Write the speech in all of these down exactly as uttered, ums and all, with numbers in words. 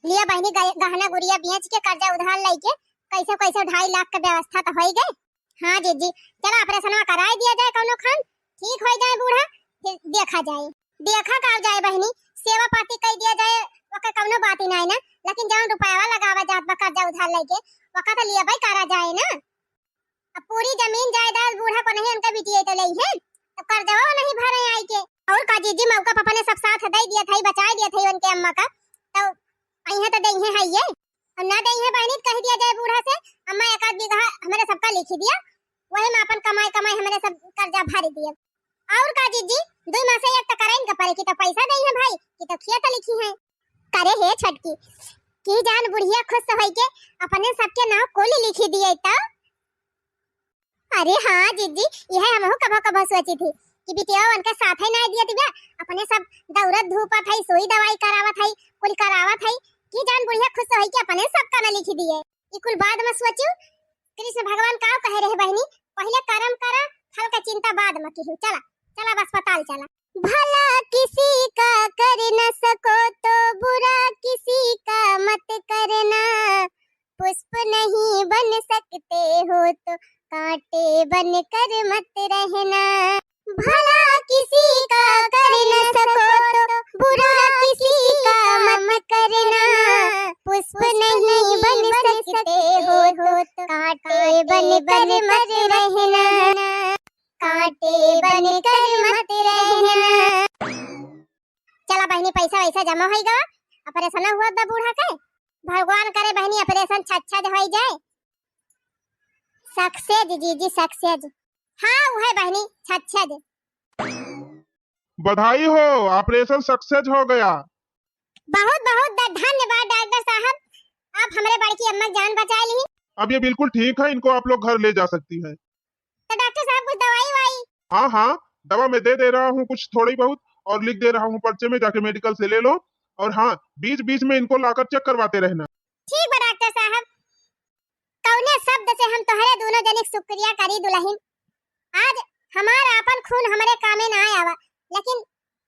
लिया बहिनी, गह-, गहना गुरिया बेच के, कर्जा उधार लइके, कैसे कैसे ढाई लाख के व्यवस्था तो होइ गए। हाँ जीजी, चला ऑपरेशनवा कराए दिया जाए कौनो खान, ठीक होइ जाए बूढ़ा, फिर देखा जाए। देखा का जाए बहिनी, सेवा पाती कइ दिया जाए, ओकर कौनो बात ही नाई ना, लेकिन जौन रुपयावा लगावा जात बा कर्जा उधार लइके, ओका तो लिया भाई करा जाए ना। अब पूरी जमीन जायदाद बूढ़ा को नहीं, उनका बिटिया तो लेइहैं, तो कर्जवा नहीं भरे आई के। और का जीजी, मौका पर अपने सब साथ दे दिया था, बचाए दिया था उनके अम्मा का, तो अइहैं तो देइहैं है ये। और ना देइहैं बहिनी, तो कह दिया जाए बूढ़ा से, "अम्मा, एक आध बीघा हमरे सबका लिखी दिया, वही में अपन कमाई कमाई हमरे सब कर्जा भर दिया।" और का जीजी, दुई मासे एक तो करइन के पड़े कि तो पैसा देइहैं भाई, कि तो खेत लिखिहैं। करे हे छोटकी, कि जान बुढ़िया खुश होइ के अपने सबके नाव कुल लिखी दिए तो। अरे हाँ जीजी, यह हमहू कभो कभो सोची थी कि बिटिया उनके साथ ही ना दिया दिया, अपने सब दौड़त धूपत है, सुई दवाई करावत है, कुल करावत है, कि जान बुढ़िया खुश होइ के अपने सबका ना लिखी दिए। ई कुल बाद में सोचू। कृष्ण भगवान का कहे रहे बहिनी, पहिले कर्म करा, फल का चिंता बाद में किहू। चला, चला अब अस्पताल चला। भला किसी का कर न सको तो बुरा किसी का मत करना, पुष्प नहीं बन सकते हो तो कांटे बनकर मत रहना। भला किसी का कर न सको तो बुरा किसी का मत करना, पुष्प नहीं बन सकते हो तो कांटे बनकर मत रहना, कांटे बनकर मत रहना। चला बहिनी, पैसा वैसा जमा होइ गवा, ऑपरेशन हुआ दा बूढ़ा के। भगवान करे बहिनी, ऑपरेशन छच्छा होइ जाए। सक्सेस जीजी, सक्सेस। हाँ, उहे बहिनी, छच्छा। बधाई हो, ऑपरेशन सक्सेस हो गया। बहुत बहुत ध-, धन्यवाद डॉक्टर साहब, आप हमरे बड़की अम्मा के जान बचाए ली। अब ये बिल्कुल ठीक है, इनको आप लोग घर ले जा सकती हैं। तो डॉक्टर साहब, कुछ दवाई वाई? हाँ हाँ, दवा मैं दे दे रहा हूँ कुछ थोड़ी बहुत, और लिख दे रहा हूँ पर्चे में, जाके मेडिकल से ले लो। और हाँ, बीच बीच में इनको लाकर चेक करवाते रहना। ठीक बा डॉक्टर साहब। कौने शब्द से हम तोहरे दोनों जनी के शुक्रिया करी दुलहिन? आज हमार आपन खून हमरे कामे ना आवा, लेकिन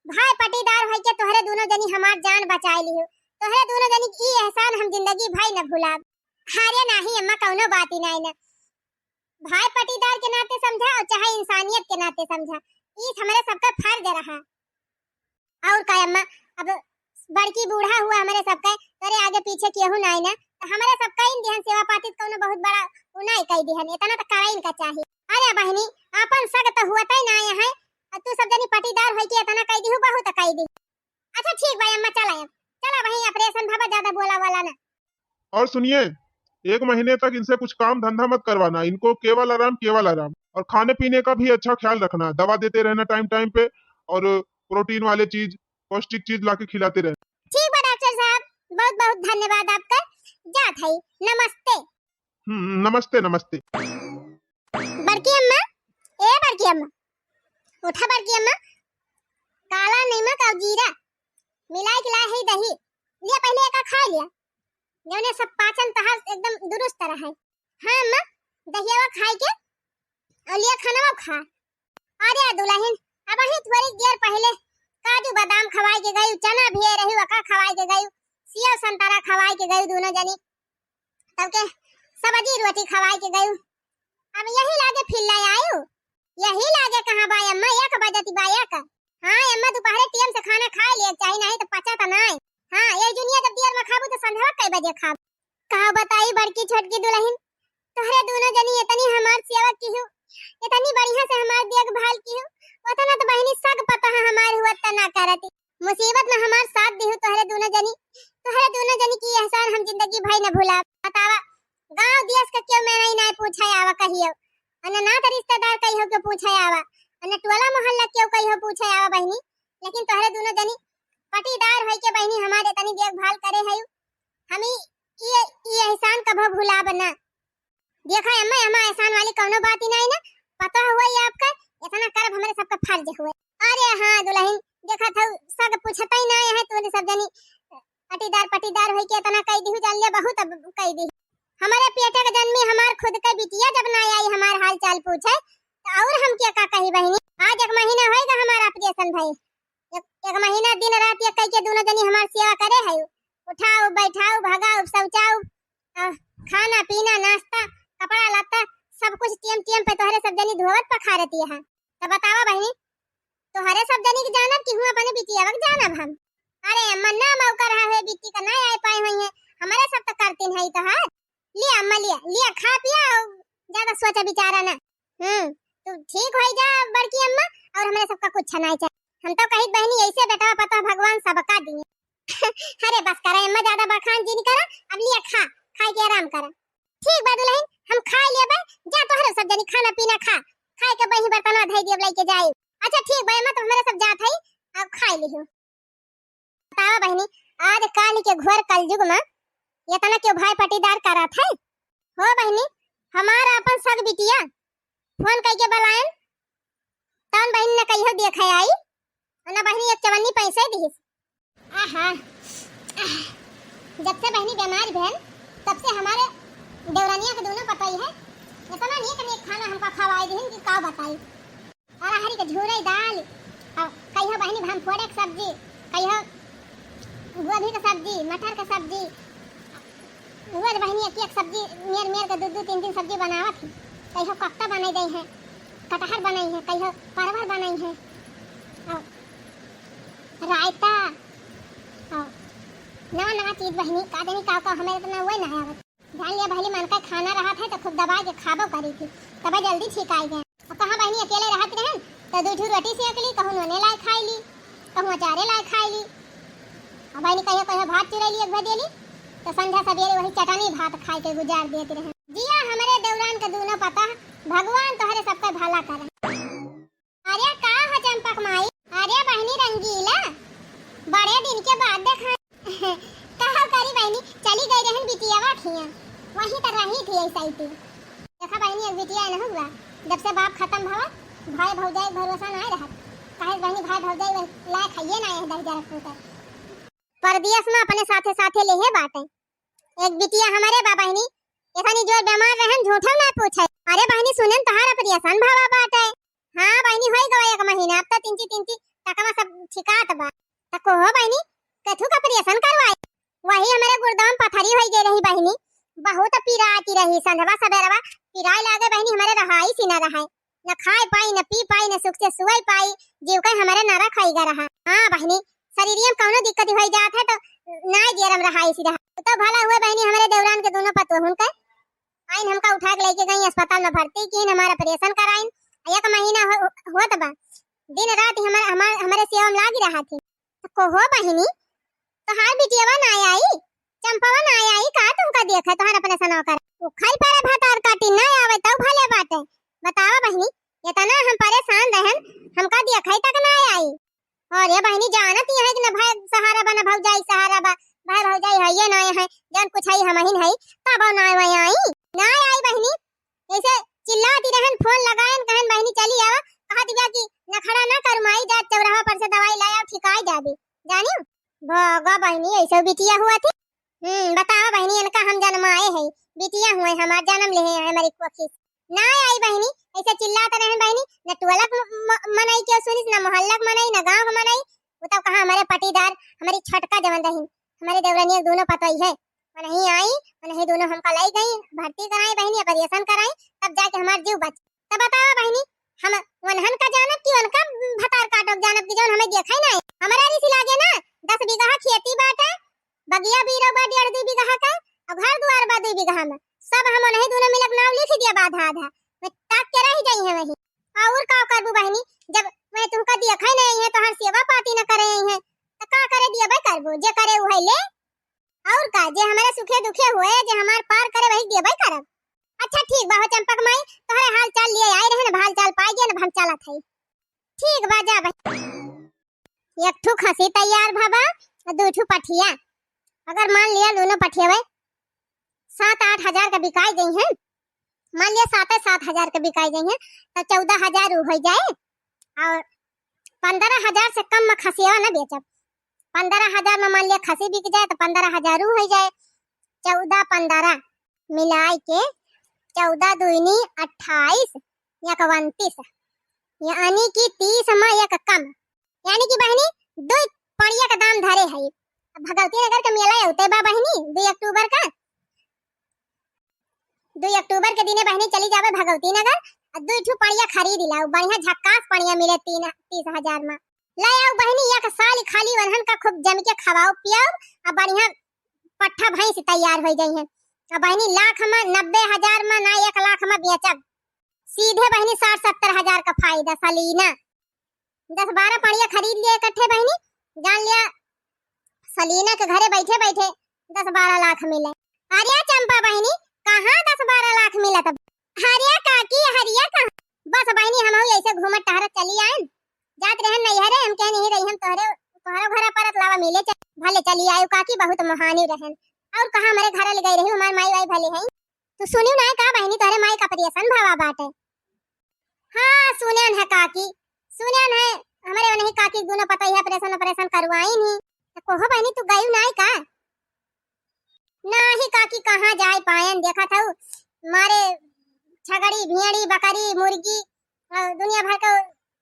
भाई पटीदार होइके तोहरे दोनों जनी हमार जान बचाए लिहू। तोहरे दोनों जनी के ई एहसान हम जिंदगी भर न भुलाब। अरे नाही अम्मा, कौनो बात ही नाही ना। भाई पटीदार के नाते समझा और चाहे इंसानियत के नाते समझा, ई हमरे सबका फर्ज रहा। और का अम्मा, अब बड़की बूढ़ा हुआ हमरे सबका, तोरे आगे पीछे केहू नाही ना, तो हमरे सबका इन दिहन सेवा पाती त कौनो बहुत बड़ा उ नाही कई दिहन, इतना तो करे इनका चाही। अरे बहिनी, आपन सग तो हुआ तय ना है, और तू सब जनी पटीदार होइके इतना कई दिहू, बहुत कई दी। अच्छा ठीक बा अम्मा, चला अब, चला वहीं ऑपरेशन भवा, ज्यादा बोला वाला ना। और सुनिए, एक महीने तक इनसे कुछ काम धंधा मत करवाना, इनको केवल आराम, केवल आराम। और खाने पीने का भी अच्छा ख्याल रखना, दवा देते रहना टाइम टाइम पे, और प्रोटीन वाले चीज, पौष्टिक चीज लाके खिलाते रहना। ठीक बा डॉक्टर साहब, बहुत बहुत धन्यवाद आपका। जात है, नमस्ते। हम्म, नमस्ते, नमस्ते। बड़की अम्मा, ए बड़की अम्मा, उठा बड़की अम्मा, काला नमक और जीरा मिलाए के लाए है दही, लिया पहले एका खा लिया, जौने सब पाचन तहार एकदम दुरुस्त रहे। हाँ अम्मा, दहियावा खाए के और लिया खानावा खा। अरे दुलहिन, अबहीं थोड़ी देर पहिले काजू बादाम खवाए के गयू, चना भिए रही ओका खवाए के गयू, सेव संतरा खवाए के गयू दोनों जनी, तब के सब्जी रोटी खवाए के गयू। अब यही लागे फिर ले आयू, यही लागे कहाँ बा अम्मा, एक बजती बा एक। हाँ अम्मा, दोपहरे टेम से खाना खाए लिए चाही, नाही तो पचा त नाही। हाँ, ये जुनिया जब दियर में खाबू तो संझवा कई बजे खाबू? का बताई बड़की छोटकी दुलहिन, तोहरे दोनों जनी इतनी हमार सेवा किहू, इतनी बढ़िया से हमार देखभाल किहू, उतना तो बहिनी सग पतोह हमार हुआ त ना करती। मुसीबत में हमार साथ दिहू तोहरे दोनों जनी, तोहरे दोनों जनी की एहसान हम जिंदगी भर न भुलाब। बतावा, गांव देश का केहू मेरा ही ना पूछे आवा कहियो, अन ना तो रिश्तेदार कहियो के पूछे आवा, अन टोला मोहल्ला केहू कहियो पूछे आवा बहिनी, लेकिन तोहरे दोनों जनी पटीदार होइके बहिनी हमार इतनी देखभाल करे है, हम ई, ई, ई एहसान कभो भुलाब ना। देखा अम्मा, अम्मा एहसान वाली कौनो बात ही नाही ना, पता हुआ ये आपका, इतना करब हमरे सबका फर्ज हुए। अरे हाँ दुलहिन, देखा था सग पूछता ही ना है, तूने सब जनी पटीदार पटीदार होइके इतना कई दिहू, जान लिया बहुत अब कई दी। हमारे पेटे के जन्मी हमार खुद के बिटिया जब ना आई हमार हाल चाल पूछे, तो और हम क्या का कही बहिनी। आज एक महीना होएगा हमारा ऑपरेशन भाई, एक, एक महीना दिन रात एक कई के दोनों जनी हमार सेवा करे है। उठाउ, बैठाउ, भगाउ, शौचाउ, आ, खाना, पीना, नाश्ता, कपड़ा लत्ता, सब कुछ टेम टेम पे तोहरे सब जनी धोवत पखारत है। तो बतावा बहिनी, तोहरे सब जनी के जानब कि हूँ अपने बिटिया के जानब हम? अरे अम्मा, ना मौका रहा है, बिट्टी का ना आए पाए हुई है, हमारे सब तो करतीन है तोहार। लिया अम्मा, लिया, लिया, खा पिया और ज्यादा सोचा विचारा ना। हम्म, तू ठीक हो जा बड़की अम्मा, और हमारे सबका कुछ ना चाहे। हम तो कहित बहिनी, ऐसे बेटा पता भगवान सबका दिए। अरे बस करा अम्मा, ज्यादा बखान जिन करा, अब लिया खा, खाए के आराम करा। ठीक बा दुल्हन, हम खाए लेबे, जा तोहरे सब जनी खाना पीना खा, खाए के बही बर्तनवा धई दियब लेके जाए। अच्छा ठीक बा अम्मा, तो हमारे सब जात है, अब खाए लिहो। बतावा बहिनी, आज काल के घोर कलयुग में इतना क्यों भाई पटीदार करत है? हो बहिनी, हमार अपन सग बिटिया फोन कइके बलायन, तौन बहिनी न कहियो देखे आई, और न बहिनी एक चवन्नी पैसे दिहिस। आहा, जब से बहिनी बीमार भेल, तब से हमारे देवरानिया के दोनों पतई है, इतना नीक नीक खाना हमका खवाई दिहिन कि का बताई। अरहरी के झूरे दाल, और कहियो बहिनी भाम फोड़े के सब्जी, कहियो गोभी के सब्जी, मटर के सब्जी, रोज बहिनी एक एक सब्जी मेर मेर के दू दू तीन तीन सब्जी बनावत है। कहियो कोफ्ता बनाई दे है, कटहर बनाई है, कहियो परवर बनाई है, और रायता, और नवा नवा चीज बहिनी, का जानी का का हमें इतना वही ना आवत। जान लिया बहिनी, मन का खाना रहत है तो खूब दबा के खाबो करी थी, तब जल्दी ठीक आई गए। अब कहाँ बहिनी अकेले रहत रहन, तो दू ठू रोटी सेक ली, कहूँ नूने लाए खाई ली, कहूँ अचारे लाए खाई ली। अब बहिनी कहियो कहियो भात चुरा ली, एक भर दे ली, तो संझा सवेरे वही चटनी भात खाए के गुजार देत रहन। जिया हमरे देवरान के दोनों पता, भगवान तोहरे सबका भला करे। अरे का हो चंपक माई? अरे बहिनी रंगीला, बड़े दिन के बाद देखा। का हो करी बहिनी, चली गई रहन बिटियावा खिया, वहीं तो रही थी ऐसा ही थी। देखा बहिनी, एक बिटिया न हुआ, जब से बाप खत्म भवा, भाई भौजाई के भरोसा ना रहत। काहे बहिनी, भाई भौजाई लायक है ये ना है दहिजरा पूतर। परदेस में अपने साथे साथे लेहे बाटे। एक बिटिया हमरे बा बहिनी, इतनी जोर बीमार रहन, झूठो ना पूछे। अरे बहिनी सुनन, तोहार ऑपरेशन भवा बाटे। हाँ बहिनी, होई गवा एक महीना, अब तो तिनची तिनची टकवा सब ठिकात बा। त को हो बहिनी, कथू का ऑपरेशन करवाई? वही हमरे गुर्दा में पथरी होई गई रही बहिनी, बहुत पिराती रही, संझवा सबेरवा पिराए लागे बहिनी, हमरे रहाई सी ना रहे, न खाए पाई, न पी पाई, न सुख से सोए पाई, जीव के हमरे नरक होई गा रहा। हाँ बहिनी, शरीरिया में कौनो दिक्कत होई जात है तो ना जेरम रहाई सी रहा। तो भला हुए बहिनी, हमरे देवरान के दोनों पतोहुन के आइन हमका उठा के लेके गई अस्पताल में भर्ती कीन, हमारा ऑपरेशन कराइन। एक महीना हो, होत बा, दिन रात हमारे, हमारे, हमारे सेवा में लागी रहा थी। तो को हो बहिनी, तोहार बिटियावा ना आई, चंपावा ना आई का? तुमका देखे तोहार ऑपरेशन कर उखल पड़े भतार काटी ना आवे तब भले बाटे। बतावा बहिनी, इतना हम परेशान रहन, हमका देखे तक ना आई। और ये बहिनी जानत ही है कि ना भाई सहारा बा, ना भौजाई सहारा बा, भाई भौजाई है ये ना है, जौन कुछ है हम ही है, तब ना आई, आई ना आई बहिनी। ऐसे चिल्लाती रहन, फोन लगायन, कहन बहिनी चली आवा, कहा दिया कि नखड़ा ना कर माई, जा चौराहा पर से दवाई लाया, ठिकाई जाबे, जानियो। भोगा बहिनी, ऐसे बिटिया हुआ थी। हम्म, बतावा बहिनी, इनका हम जन्माए है, बिटिया हुए हमार जन्म ले है हमारी कोखी। ना आई बहिनी, ऐसे चिल्लात रहन बहिनी, न टोलक म-, म-, मनई के सुनिस, न मोहल्लक मनई, न गाँव के मनई। वो तब कहाँ हमारे पटीदार, हमारी छोटका जवन रही, हमारे देवरनिया के दोनों पतोई है, वनही आई, वनही दोनों हमका लाई गई, भर्ती कराई बहिनी, ऑपरेशन कराई, तब जाके हमार जीव बच। तब बतावा बहिनी, हम वनहन का जानब कि उनका भतार काटो जानब कि जौन हमें देखा ही ना है। हमारा रिसी लागे ना, दस बीघा खेती बाटे, बगिया बीरो बा डेढ़ दू बीघा का, और घर दुआर बा दू बीघा में, सब हम वनही दोनों मिलक नाम लिख दिया बा आधा आधा, मैं ताक के रह जाई है वही। और का करबू बहिनी, जब मैं तुमका देखा ही नहीं है, तोहर सेवा पाती न करे है, तो का करे दिया भाई करबू, जे करे उहे ले। और का, जे हमारे सुखे दुखे हुए, जे हमार पार करे, वही देबे करब। अच्छा ठीक बा हो चंपक माई, तोहरे हाल चाल लिए आए रहे न, हाल चाल पाई गए न, हम चलत हई। ठीक बा, जा भाई। एक ठू खसी तैयार भवा, दू ठू पठिया। अगर मान लिया दोनों पठिया सात आठ हजार का बिकाई गई है, मान लिया सात सात हजार का बिकाई गई है, तो चौदह हजार उ हो जाए। और पंद्रह हजार से कम में खसिया ना बेचब। पंद्रह हजार में मान लिया खसी बिक जाए तो पंद्रह हजार उ हो जाए। चौदह पंद्रह मिलाई के चौदह दूनी अट्ठाईस, इकवंतीस, यानी कि तीस में एक कम, यानी कि बहिनी दो पड़िया का दाम धरे है। अब भगवती नगर के मेला अउते बा बहिनी, दुई अक्टूबर का। दुई अक्टूबर के दिने बहिनी चली जाबे भगवती नगर, आ दुई ठू पड़िया खरीद लाओ, बढ़िया झक्कास पड़िया मिले तीन, तीस हजार में। ले आओ बहिनी, एक साल खाली वनहन का खूब जम के खवाओ पियाओ, आ बढ़िया पट्ठा भैंस तैयार होइ जइहैं। आ बहिनी, लाख में नब्बे हजार में ना, एक लाख में बेचब, सीधे बहिनी साठ सत्तर हजार का फायदा सलीना। दस बारह पड़िया खरीद लिया इकट्ठे बहिनी, जान लिया सलीना के घरे बैठे बैठे दस बारह लाख मिले। अरे चंपा बहिनी, कहाँ दस बारह लाख मिलत? अरे काकी, अरे कहाँ? बस बहिनी, हमहू ऐसे घूमत टहरत चली आयन, जात रहन नैहरे, हम कहे नहीं रही, हम तोहरे, तोहरे घरे परत लावा मिले चल, भले चली आयु काकी, बहुत महानी रहन। और कहाँ हमरे घर ले गई रही, हमार माई वाई भले हैं। तू सुनियो ना का बहिनी, तोहरे माई का ऑपरेशन भवा बाटे? हाँ, सुनेन है काकी, सुनेन है। हमरे ओनही काकी दोनों पतोहिया ऑपरेशन, ऑपरेशन करवाइन ही। तो कहो बहिनी, तू गयू नाई का? नाही काकी, कहाँ जाए पायन, देखत हऊ, मारे छगड़ी, भेड़ी, बकरी, मुर्गी, और दुनिया भर के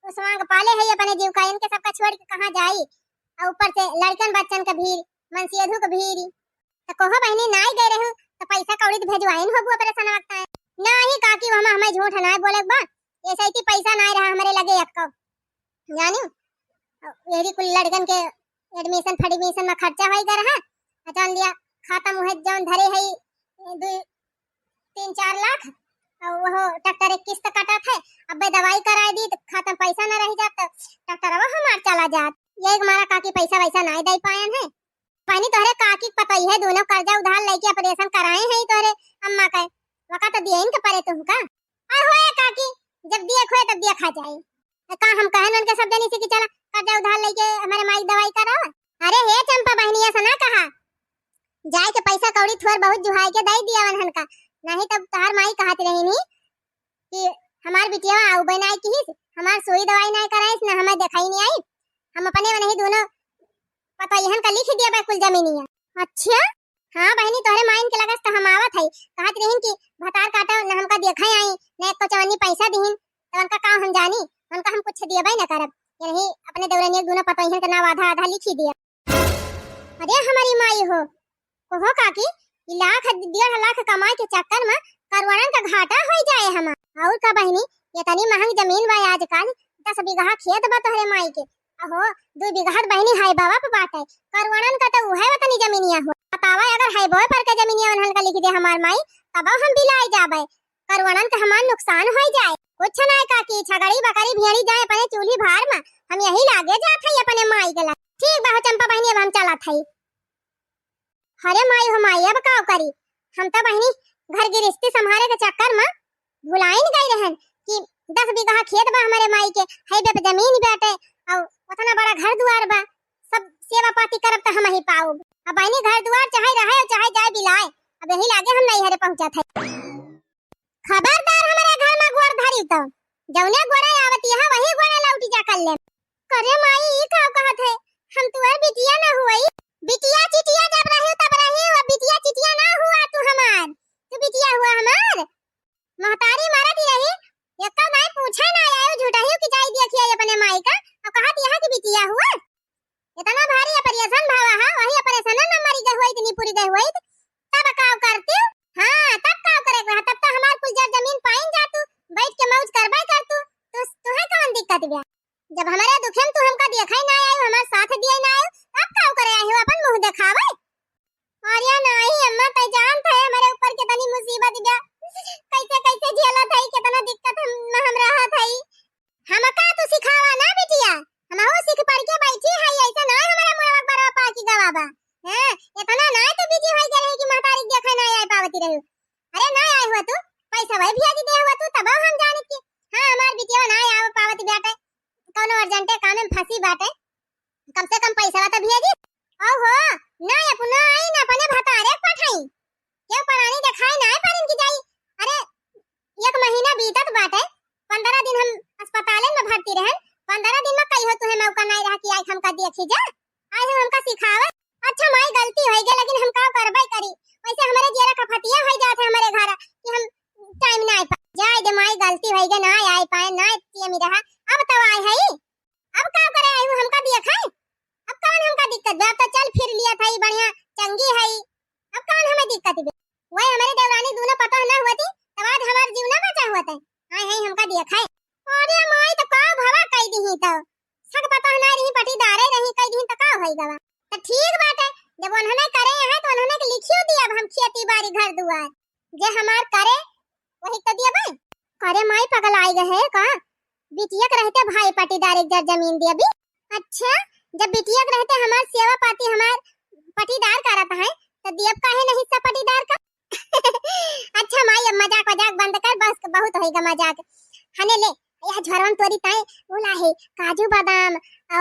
उसवांग पाले है अपने जीव का, इनके सबका छोड़ के कहाँ जाई? और ऊपर से लड़कन बच्चन के भीड़, मनसेधू के भीड़। तो कहो बहिनी, नाई गए रहू, तो पैसा कौड़ी तो भेजवाइन होबू ऑपरेशन वक्त आए। नाही काकी, वो हम, हमें झूठ नाई बोले के बा, ऐसे ही पैसा नाई रहा हमरे लगे एक जानी, यही कुल लड़कन के एडमिशन फडमिशन में खर्चा होई गए रहा। आ जान लिया, खाता मुहे जौन धरे है दू तीन चार लाख, और वो डॉक्टर एक किस्त काटत है। अबे दवाई कराए दी तो खाता में पैसा ना रह जात, तो डॉक्टर अब हमार चला जात। यही मारा काकी पैसा वैसा नाई दे पायन है। बहिनी, तोहरे काकी के पतोहिया दोनों कर्जा उधार लेके ऑपरेशन कराए हैं तोहरे अम्मा के, वका तो दिए इनके परे तुमका। आ होए काकी, जब दिए खोए तब दिए खा जाए। आ का हम कहन उनके सब जनी से कि चला कर्जा उधार लेके हमारे माई दवाई करावा? अरे हे चंपा बहिनी, ऐसा ना कहा, जाए के पैसा कौड़ी थोर बहुत जुहाई के दे दिया वनहन का, नहीं तब तोहार माई कहत रही नी कि हमार बिटिया आउबे नाई किहिस, हमार सुई दवाई नाई कराइस, ना हमें देखाई नहीं आई। हम अपने वनही दोनों पतोहियन का लिख दिया बा कुल जमीनिया। अच्छा, हाँ बहिनी, तोहरे माइन के लगस तो हम आवत है, कहत रहीन कि भतार काटो, ना हमका देखाई आई, ना एक चवन्नी पैसा दिहिन, तो उनका काम हम जानी, उनका हम कुछ दियबे ना करब। ये नहीं, अपने देवरनिया दोनों पतोहियन के नाम आधा आधा लिखी दिया। अरे हमारी माई हो, कहो काकी, ई लाख डेढ़ लाख कमाई के चक्कर में करोड़न का घाटा होई जाए हमार। और का बहिनी, इतनी महंग जमीन बा आजकल, दस बीघा खेत बा तोहरे माई के, अहो, दू बीघा त बहिनी है बाबा पे बाटे, करोड़न का तो उहे वतनी जमीनिया हो। बतावा, अगर है बोए पर के जमीनिया उन्हन का लिख दे हमार माई, तब हम बिलाई जाबे, करोड़न का हमार नुकसान होई जाए। कुछ ना काकी, छगड़ी बकरी भेड़ी जाए अपने चूल्ही भार में, हम यही लागे जात है अपने माई के ला। ठीक बा हो चंपा बहिनी, अब हम चलत है। अरे माई हो माई, अब का करी, हम तो बहिनी घर गिरस्ती संभाले के चक्कर में भुलाइन गई रहन कि दस बीघा खेत बा हमारे माई के, है बे जमीन बाटे, और उतना बड़ा घर दुआर बा, सब सेवा पाती करब तो हम ही पाउब। अब बहिनी घर दुआर चाहे रहे और चाहे जाए बिलाए, अब यही लागे हम नैहरे पहुँचत है। खबरदार हमारे घर में गोड़ धरी तो, जौने गोड़े आवत यहाँ वही गोड़े लौटी जा कर ले। करे माई, ई का कहत है? हम तुअर बिटिया ना हुई? बिटिया चिटिया जब रही तब रही, वो बिटिया चिटिया ना हुआ तू हमार, तू बिटिया हुआ हमार। महतारी मरत ही रही, एको नाई पूछे ना आयो, झूठा ही कि जाई देखिए अपने माई का, और कहत यहाँ की बिटिया हुआ। इतना भारी ऑपरेशन भावा है, वही ऑपरेशन में मरी गई हुई, इतनी पूरी गई हुई, तब काव करती? हाँ, तब काव करे के रहा, तब तो हमार कुल जर जमीन पाइन जा तू, बैठ के मौज करबे कर तू, तू, तुहे कौन दिक्कत बा? जब हमारे दुखे में तू हमका देखा ही ना आयो, हमार साथ दिया ही ना आयो, तब काव करे आयो, अपन मुँह देखावे? अरे नाही अम्मा, तै जानत है हमारे ऊपर कितनी मुसीबत बा, कैसे कैसे झेलत है, कितना दिक्कत हम, में हम रहत है। हमका तू सिखावा ना बिटिया, हमहू सीख पढ़ के बैठी है, ऐसे ना हमारा मुड़वा बरवा पाकी गवा बा। हैं, इतना ना तू बिजी होई गए रही कि महतारी के देखे ना आए पावती रही। अरे ना आए हुआ तू, पैसा वही भेज दे हुआ तू, तब हम जानित कि हाँ, हमार बिटिया ना आवे पावती बाटे, कौनो अर्जेंटे काम में फंसी बाटे, कम से कम पैसा तो भेजी। ओहो, ना अपना आई ना अपने भतारे पठाई, केहू परानी देखाई ना पारिन की जाई। अरे एक महीना बीतत बाटे, पंद्रह दिन हम अस्पताले में भर्ती रहन, पंद्रह दिन में कहियो तुहे मौका नाई रहा कि आई हमका देखी जा, आई हम हमका सिखावे। अच्छा माई, गलती होई गई, लेकिन हम का करबे करी, वैसे हमारे जियरा का फतिया होई जात है हमारे घर कि हम टाइम ना आ पाए। जाए दे माई, गलती होई गई, ना आए पाए, ना इतनी रहा, अब तो आए है, अब का करे आई हूँ, हमका दिया खाए, अब कौन हमका दिक्कत बा, अब तो चल फिर लिया था। वही हमरे देवरानी दूनो पतोह ना होती, तब आज हमार जीव ना बचा होत है। आए हैं हमका दिया खाए। अरे माई, तो का भवा कई दी ही तो। सक पतोह ना रही, पटीदारे रही, कई दी तो का होई गवा। तो ठीक बात है, जब उन्होंने करे हैं तो उन्होंने के लिखियो दिया, अब हम खेती बाड़ी घर दुआर। जे हमार करे, वही तो दिया भाई। अरे माई, पगल आई गए है का? बिटिया के रहते भाई पटीदार एक जर जमीन दिया भी। अच्छा, जब बिटिया के रहते हमार सेवा पाती हमार पटीदार करत है, तो दियब काहे नहीं सब पटीदार का? अच्छा माई, अब मजाक वजाक बंद कर, बस बहुत होइगा मजाक। हने ले, यह झरवन तोरी ताई उला है, काजू बादाम, अ,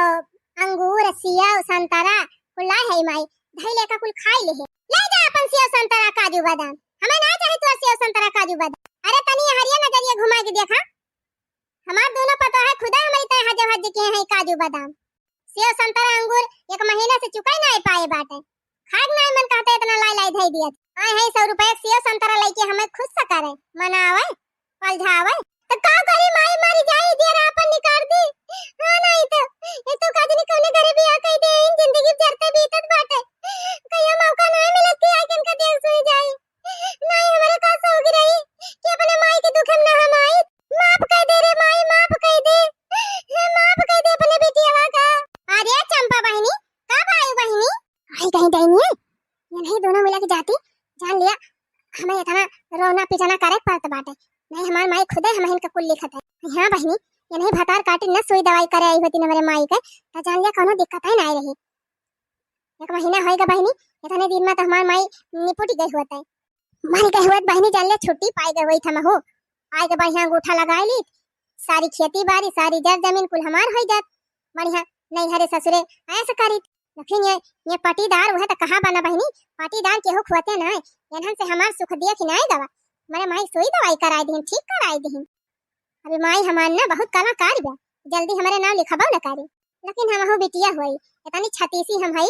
अंगूर, सेव, संतरा, कुल ला है माई। धई लेका कुल खाई ले है। ले जा अपन सेव संतरा काजू बादाम। हमें ना चाहे तोर सेव संतरा काजू बादाम। अरे तनी हरिया नजरिया घुमा के देखा। हमार दोनों पतोह है, खुदा हमारी तय हजे हजे के हैं काजू बादाम। सेव संतरा अंगूर एक महीना से चुकाई ना पाए बाटे। खाए के नाई मन कहते इतना लाई लाई धई दिया। आए हैं सौ रुपया के सेव संतरा लेके हमें खुश से करे, मनावे, पलझावे। तो का करी माई, मरी जाई, दियर आपन निकाल दी। हाँ नहीं तो, ये तो काजनी कौने घरे बियाह कई दे, इन जिंदगी जरते बीतत बाटे। कहिया मौका नहीं मिलत कि आके इनका देख सुनी जाई। नहीं, हमारे का सौगी रही कि अपने माई के दुख में ना हम आई। माफ कर दे रे माई, माफ कर दे। हे माफ कर दे अपने बिटिया का। अरे चंपा बहिनी, कब आई बहिनी? आई कहीं डैनी है? ये नहीं दोनों मिला के जाती, जान लिया हमें इतना रोना पिटाना करे के पड़त बाटे। नहीं हमार माई खुदे हम इनका कुल लिखत है। हाँ बहिनी, ये नहीं भतार काटी न सुई दवाई करे आई होती न मेरे माई के, तो जान लिया कोनो दिक्कत है ना रही। एक महीना होएगा बहिनी, इतने दिन में तो हमार माई निपुटी गई होत है। मर गई होत बहिनी, जान ले छुट्टी पाई गई होई था महू। आए के बढ़िया अंगूठा लगाई ली, सारी खेती बाड़ी, सारी जर जमीन कुल हमार होई जात। बढ़िया नैहरे ससुरे ऐसे करी। लेकिन ये, ये पटीदार वह तो कहाँ बना बहिनी, पटीदार केहू खुआते ना है। इन्हन से हमार सुख दिया कि नाई गवा। मरे माई सुई दवाई कराई दीन, ठीक कराई दीन। अभी माई हमार ना बहुत कलाकार बा, जल्दी हमारे नाम लिखबो न करी। लेकिन हमहू बिटिया होई, इतनी छतीसी हम हई,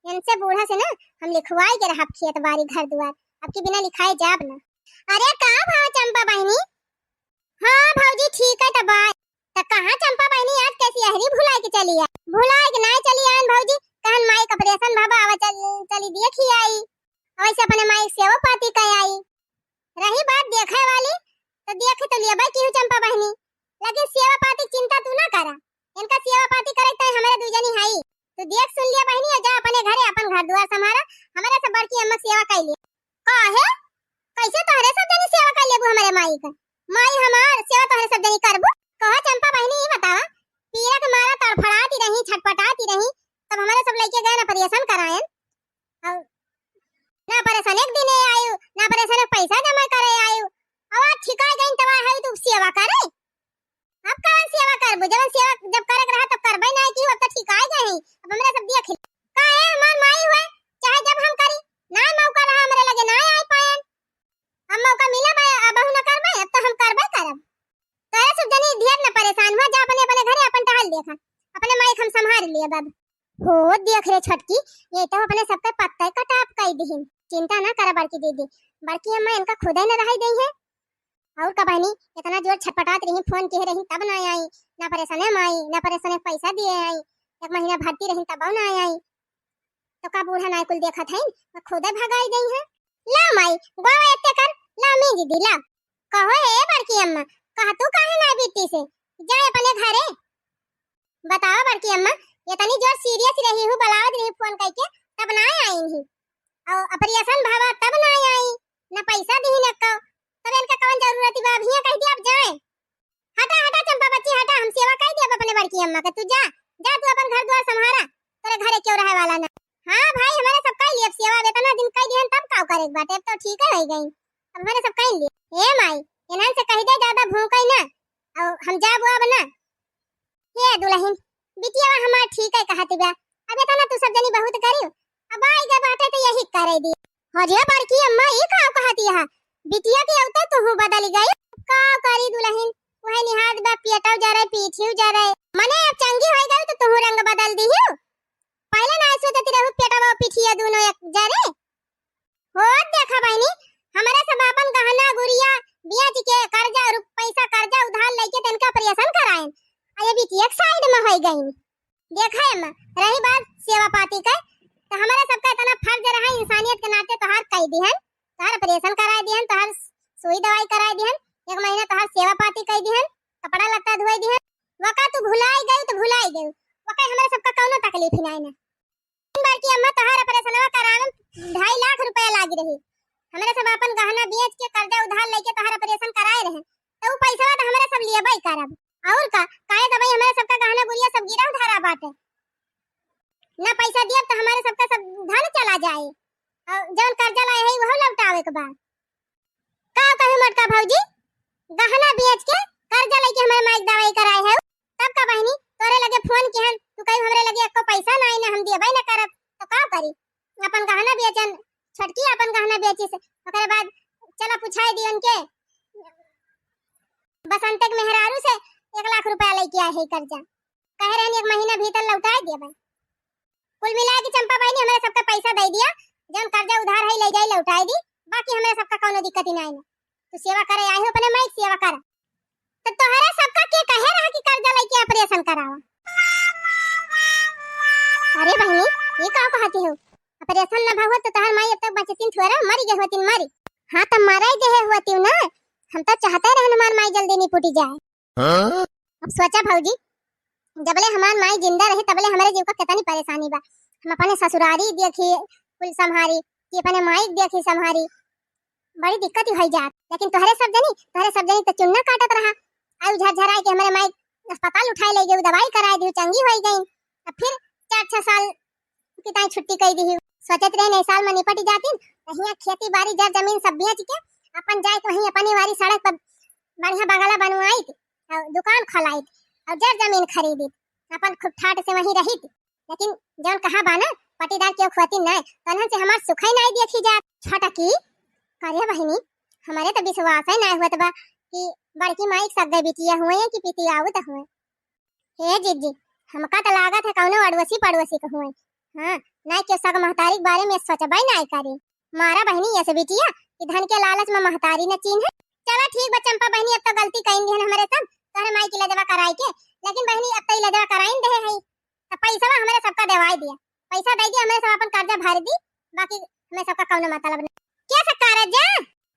इनसे बूढ़ा से ना हम लिखवाई के रहब खेत बाड़ी घर दुआर, अब की बिना लिखाए जाब ना। अरे का भाव चंपा बहिनी? हाँ भौजी ठीक है, तब आए। त कहाँ चंपा बहिनी आज कैसी अहरी भुलाए के चली है? भुलाए के ना चली आन भौजी, कहन माई का ऑपरेशन भवा, आवा चल, चली देखी आई। वैसे अपने माई सेवा पाती कह आई। रही बात देखे वाली, तो देखे तो लिया भाई केहू चंपा बहिनी, लेकिन सेवा पाती चिंता तू ना करा। इनका सेवा पाती करे तय हमारे दू जनी हई। तू देख सुन लिया बहिनी, जा अपने घरे अपन घर दुआर संभारा, हमारे से बड़की अम्मा सेवा कर लिया। काहे? कैसे तोहरे सब जनी सेवा कर लेबू हमारे माई का? माई हमार सेवा तोहरे सब जनी करबू? कहो चंपा बहिनी, ई बतावा, पीरा के मारा तड़फड़ाती रही, छटपटाती रही, तब हमारे सब लइके गए ना ऑपरेशन करायन। और ना ऑपरेशन एक दिन आयु, ना ऑपरेशन एक पैसा जमा करे आयु। अब आज ठिकाए गई तब है तू सेवा करे। अब कौन सेवा करबू? जब सेवा जब करे के रहा तब करबे ना की, अब तो ठिकाए गए हैं। अब हमरा सब देख ले। काहे हमार माई हुए, चाहे जब हम करी, ना मौका रहा हमरे लगे, ना आए पायन। अब मौका मिला बा, अब हम ना करबे, अब तो हम करबे करब। तोहरे सब जनी ढेर न परेशान हुआ, जा अपने, अपने घरे अपन टहल देखा, अपने माई के हम संभाल लिए अब। हो देख रे छोटकी, ये तो अपने सबके पत्ते कटाप कई दिहिन। चिंता ना करा बड़की दीदी, बड़की अम्मा इनका खुदे न रहाई देई है। और का बहनी, इतना जोर छटपटात रही, फोन किए रही तब ना आई, ना परेशाने में आई, ना परेशाने पैसा दिए आई, एक महीना भर्ती रही तब ना आई। तो का बूढ़ा नाई कुल देखत है, खुदे भगाई देई है। ला माई, गोवा एते कर, ला मीज दी, ला। कहो ए बड़की अम्मा, कहा तू काहे ना बीती से, जाए अपने घरे। बताओ बड़की अम्मा, इतनी जोर सीरियस रही हूँ, बुलावत रही फोन करके, तब ना आई ही। और ऑपरेशन भवा तब ना आई, ना पैसा दी न को, तब इनका कौन जरूरत बा, अभी कह दिया अब जाए। हटा हटा चंपा बच्ची हटा, हम सेवा कर दिया अपने बड़की अम्मा के, तू जा, जा तू अपन घर द्वार संभारा, तेरे घरे क्यों रहे वाला ना। हाँ भाई, हमारे सब कर लिए अब सेवा, अब इतना दिन कर दिहन तब का करे के बाटे, अब तो ठीक है रह गई, अब हमारे सब कर लिए। ए माई, इन्हन से कह दे ज्यादा भूखे ना, और हम जाबो अब ना। हे दुल्हन, बिटिया हमार ठीक है कहत बा, अब इतना तू सब जनी बहुत करियो, अब आई गए बाटे तो यही करे दी। अरे बड़की अम्मा, ई का कहती है? बिटिया के अवते तू बदल गई? का करी दुल्हन, वही निहाद बा, पेटव जरे, पीठियो जरे। मने अब चंगी हो गई तो तू रंग बदल दी हो। पहले ना सोचती रहू पेटवा पीठिया दोनों एक जरे। हो देखा बहनी, हमारे सब अपन गहना गुरिया बेच के कर्जा और पैसा कर्जा उधार लेके तनका ऑपरेशन कराए। आ ये बिटिया एक साइड में हो गई। देखा अम्मा, रही बात सेवा पाती के, तो हमारे सबका इतना फर्ज रहा इंसानियत के नाते तोहार कह दिहन। सुई दवाई कराई दिहन, एक महीना तोहार सेवा पाती कई दिहन, कपड़ा लत्ता धोई दिहन। वका तू भुलाई गयू तो भुलाई गयू, वका हमरे सबका कौनो तकलीफ ही नाई ना। बड़की अम्मा, तोहार ऑपरेशनवा करावे में ढाई लाख रुपया लागी रही। हमरे सब आपन गहना बेच के, कर्जा उधार लेके तोहार ऑपरेशन कराए रहे, तो उ पैसवा तो हमरे सब लेबे करब। और का, काहे दबाई, हमरे सबका गहना गुरिया सब गिरह धरा बाटे। ना पैसा दियब तो हमरे सबका सब धन चला जाए, और जौन कर्जा लाए है वह लौटावे के बा। का कहू मोटका भौजी, गहना बेच के कर्जा लेके हमरे माई के दवाई कराए है। तब का बहिनी, तोरे लगे फोन किहन, तू कही हमरे लगे एको पैसा ना आई, ना हम देबे ना करब, तो का करी? अपन गहना बेचन, छोटकी अपन गहना बेची से, ओकरे बाद चला पुछाई दियन के बसंत के मेहरारू से एक लाख रुपया लेके आए है कर्जा, कहे रहन एक महीना भीतर लौटाए देबे। कुल मिला के चंपा बहिनी, हमरे सबका पैसा दे दिया, जौन कर्जा उधार है ले जाई लौटाई दी, बाकी हमरे सबका कौनो दिक्कत ही नाई ना। तू सेवा करे आई हो, अपने माई के सेवा कर। तो तोहरे सबका के कहे रहा कि कर्जा लेके ऑपरेशन करावा? अरे बहिनी, ये का कहती हो? ऑपरेशन ना भवा तो तोहर माई अब तक बचतिन थोड़ा, मरी गए होतिन मरी। हाँ, तो मराई गए होतिन ना, हम तो चाहते रहन हमार माई जल्दी निपुटी जाए। हाँ? अब सोचा भौजी, जबले हमार माई जिंदा रही तबले हमरे जीव का कितनी परेशानी बा। हम अपने ससुरारी देखी कुल संभारी, कि अपने माई के देखी संभारी, बड़ी दिक्कत ही होई जात। लेकिन तोहरे सब जनी, तोहरे सब जनी तो चुन्ना काटत रहा, आयु झरझराए के हमरे माई अस्पताल उठाए ले गई, दवाई कराए दी, चंगी होई गई। अब फिर चार छह साल कि ताई छुट्टी कई दिही। सोचत रहे नहीं साल में निपट जातिन, तो हियाँ खेती बाड़ी जर जमीन सब बेच के अपन जाए के वहीं अपनी वारी सड़क पर बढ़िया बंगला बनवाइत और दुकान खोलाइत और जर जमीन खरीदित, अपन खूब ठाट से वहीं रहित। लेकिन जौन कहा बा ना, पटीदार क्यों खोती नहीं, तो उन्हन से हमार सुखई नहीं देखी जात। छोटकी, करे बहिनी, हमारे तो विश्वास ही नहीं होत बा कि बड़की माई के सगे बिटिया हुए कि पितियाउत हुए। हे जिज्जी, हमका त लागत है कौनो अड़ोसी पड़ोसी के हुए। हाँ, नाई के सग महतारी के बारे में सोचबे नाई करी। मारा बहिनी ये से बिटिया कि धन के लालच में महतारी न चीन्हे। चला ठीक बा चंपा बहिनी, अब तो गलती कइन दिहन हमरे सब, तोहरे माई की लजवा कराई के। लेकिन बहिनी अब तो ई लजवा कराइन देहे है, तो पैसा हमरे सबका देवाई दिया, पैसा दे दिया, हमरे सब अपन कर्जा भर दी, बाकी हमें सबका कौनो मतलब नहीं। क्या से कर्जा?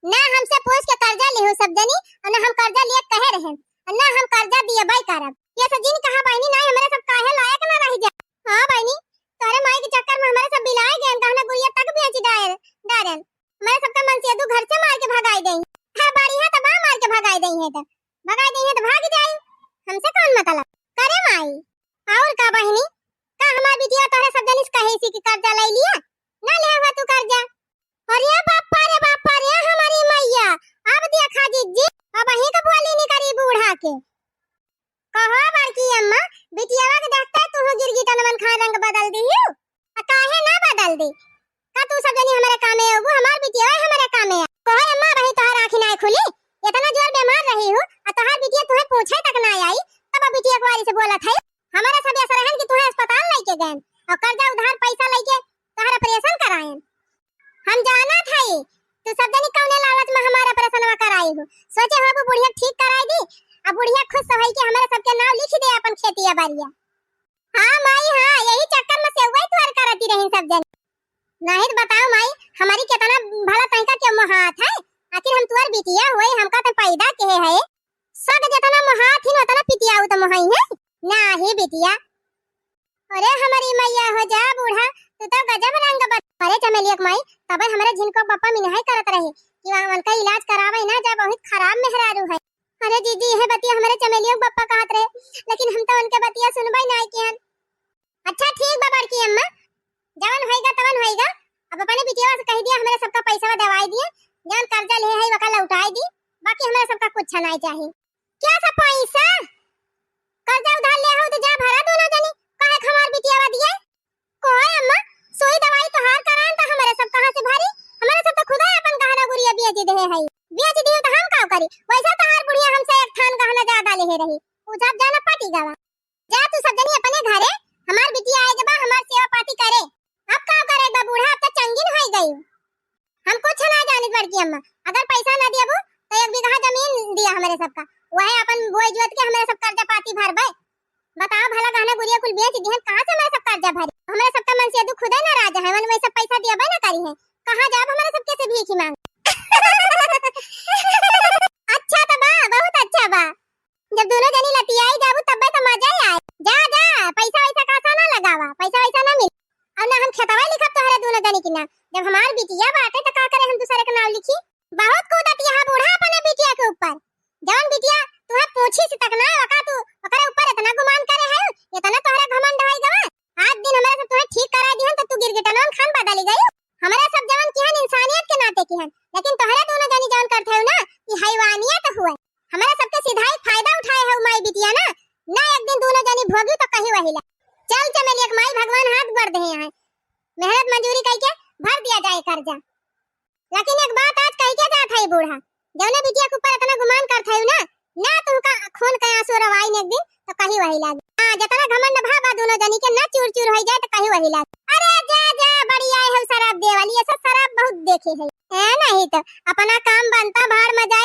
ना हमसे पूछ के कर्जा लिहू सब जनी, और ना हम कर्जा लिए कहे रहे, और ना हम कर्जा दिए बाई करब। ये से जिन कहा बहिनी, ना हमरे सब काहे लायक ना रह जा। हाँ बहिनी, तोहरे माई के चक्कर में हमरे सब बिलाए गए, गहना गुड़िया तक बेच डायल, डारन। हमरे सबका मनसेदू घर से मार के भगाई देई। हाँ, बढ़िया तो बा, मार के भगाई देई है तो, भगाई देई है तो भाग जाई, हमसे कौन मतलब। करे माई, और का बहिनी, का हमार बिटिया तोहरे सब जनी से कहे सी कि कर्जा ले लिया, ना ले हुआ तू कर्जा। अरे बापा रे बापा रे, हमारी मैया, अब देखा जिज्जी, अब अहीं का बोली निकरी बूढ़ा के। कहो बड़की अम्मा, बिटियावा के देखते तू गिरगिटनवन खान रंग बदल दिहू? आ काहे ना बदल दी? का तू सब जनी हमरे कामे अबू, हमार बिटियावा हमरे कामे आ। कहो अम्मा, अबही तोहार आँखी ना खुली, इतना जोर बीमार रही हूँ, आ तोहार बिटिया तुहे पूछे तक ना आई, तब बिटिया कुआरी से बोलत है। हमारा सब ऐसा रहन कि तुहे अस्पताल लेके गए और कर्जा उधार पैसा लेके तोहार ऑपरेशन कराएन। हम जानत हई, तू सब जनी कौने लालच में हमार ऑपरेशनवा कराई हो। सोचे हो वो बुढ़िया ठीक कराई दी, अब बुढ़िया खुश होई के हमारे सबके नाव लिख दे अपन खेतिया बारिया। हाँ माई, हाँ, यही चक्कर में सेवई तुअर करती रही सब जनी। नहीं तो बताओ माई, हमारी कितना भला तंका के मोहात है, आखिर हम तुअर बिटिया हुए, हमका तो पैदा के है, सग जितना मोहात ही उतना पितियाऊ तो मोहाई है। नाही बिटिया, अरे हमारी मैया हो जा बूढ़ा, तू तो गजब रंग बद-, अरे चमेलिया के माई, तबे हमरे झिनको बप्पा मिनहाई करत रहे कि वहाँ उनका इलाज करावे ना जा, बहुत खराब मेहरारू है। अरे दीदी, यह बतिया हमरे चमेलिया के बप्पा कहत रहे, लेकिन हम तो उनके बतिया सुनबे ना किहन। अच्छा ठीक बा बड़की अम्मा, जवन होइगा तवन होइगा। अब अपने बिटिया से कह दिया, हमरे सबका पैसा दवाई दिए, जवन कर्जा ले है वका लौटाई दी, बाकी हमरे सबका कुछ नहीं चाहिए। क्या सा पैसा? कर्जा उधार ले हो तो जा भरा दोनों जनी, काहे के हमार बिटियावा दिए? कोई अम्मा, सोई दवाई तोहार करान त हमरे सब कहाँ से भरी? हमरे सब तो खुदा अपन गहना गुरिया बेच दे है, बेच दियो तो हम का करी? वैसे तोहार बुढ़िया हमसे एक थान गहना ज्यादा ले रही, उ सब जाना पटी गवा। जा तू सब जनी अपने घरे, हमार बिटिया आए के बा, हमार सेवा पाती करे। अब का करे बा बूढ़ा, अब तो चंगिन हो गई। हम कुछ ना जानित बड़की अम्मा, अगर पैसा ना दियाबू तो एक बीघा जमीन दिया हमरे सबका, वह अपन बोए जोत के हमरे सब कर्जा पाती भरबे। बताओ भला गहना गुरिया कुल बेच दिहन, कहाँ से हमरे सब कर्जा भरी? हमरे सबका मनसेदू खुदे नाराज है, मन में सब पैसा दियाबे ना करी है, कहाँ जाब हमरे सबके से भीख ही मांग। अच्छा तो बा, बहुत अच्छा बा। जब दोनों जनी लतियाई जाबू तब्बे तो मजा ही आए। जा जा, पैसा वैसा का सा ना लगावा, पैसा वैसा ना मिले। और ना हम खेतवा लिखब तोहरे दोनों जनी की ना। जब हमार बिटिया बाटे तो का करे हम दूसरे के नाम लिखी? बहुत कूदत यहाँ बूढ़ा अपने बिटिया के ऊपर। जौन बिटिया तुहे पूछी से तक ना, वका तू ओकरे ऊपर इतना गुमान करे है, इतना तोहरे घमंड है गवा। आज दिन हमारे सब तुहे ठीक करा दिहन तो तू गिरगिटनवन खान बदली गई। हमारे सब जवन किहन इंसानियत के नाते किहन, लेकिन तोहरे दोनों जनी जवन करते हो ना, ये हैवानियत हुए। हमारे सबके सिधाई फायदा उठाए है माई बिटिया ना, ना एक दिन दोनों जनी भोगी तो कहीं वही ला। चल चमेलिया के माई, भगवान हाथ भर दे हैं, मेहनत मजूरी करके भर दिया जाए कर्जा। लेकिन एक बात आज कह के जात है बूढ़ा, जौने बिटिया के ऊपर इतना गुमान करत है ना, ना तुमका खून के आंसू रवाई एक दिन तो कहीं वही लागे। हाँ, जितना घमंड भा बा दोनों जनी के ना चूर चूर हो जाए तो कहीं वही लागे। अरे जा जा, बड़ी आए है शराब दे वाली, ऐसा शराब बहुत देखे है। है नहीं तो अपना काम बनता, भाड़ में जाए।